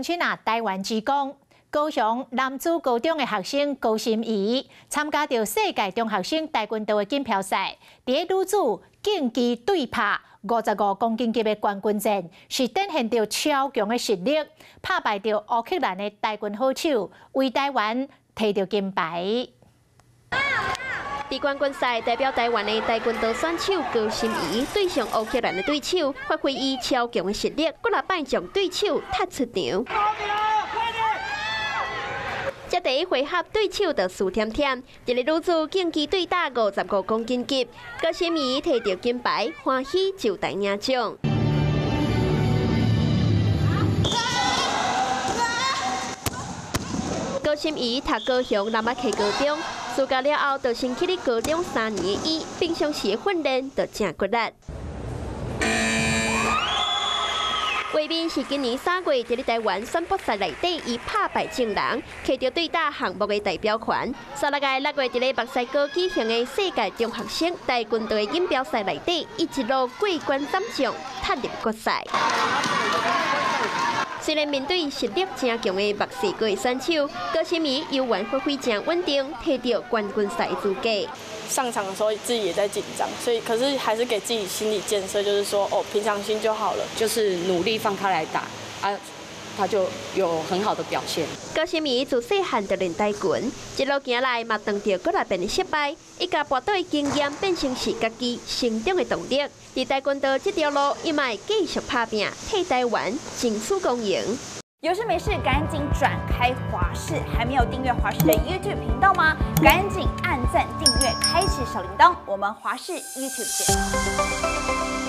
親啊，台灣之光，高雄楠梓高中的學生高心怡參加著世界中學生跆拳道的錦標賽，佇咧女子競技對拍55公斤級的冠軍戰，是展現著超強的實力，拍敗著烏克蘭的跆拳好手，為台灣提著金牌。佇冠軍賽代表台灣的跆拳道選手高心怡對上烏克蘭的對手，發揮伊超強的實力，幾若擺將對手踢出場。這第一回合對手就輸忝忝，佇咧女子競技對打55公斤級，高心怡提著金牌，歡喜就台領獎。高心怡讀高雄南仔溪高中，暑假了後就先去咧高中3年的伊，平常時的訓練就誠骨力。畫面是今年3月佇咧台灣選拔賽內底，伊拍敗眾人，摕著對打項目的代表權。煞落來6月佇咧墨西哥舉行的世界中學生跆拳道的錦標賽內底，伊一路過關斬將，踏入決賽。雖然面對實力誠強的墨西哥的選手，高心怡猶原發揮誠穩定，提著冠軍賽的資格。上場的時候自己也在緊張，所以可是還是給自己心理建設，就是說哦，平常心就好了，就是努力放開來打啊，他就有很好的表現。高心怡自細漢就練跆拳，一路行來嘛，當著幾若遍的失敗，伊共跋倒的經驗變成是家己成長的動力。佇跆拳道這條路，伊嘛會繼續拍拚，替台灣爭取光榮。有事沒事趕緊轉開華視，還沒有訂閱華視的 YouTube 頻道嗎？趕緊按讚訂閱，開啟小鈴鐺。我們華視 YouTube 見。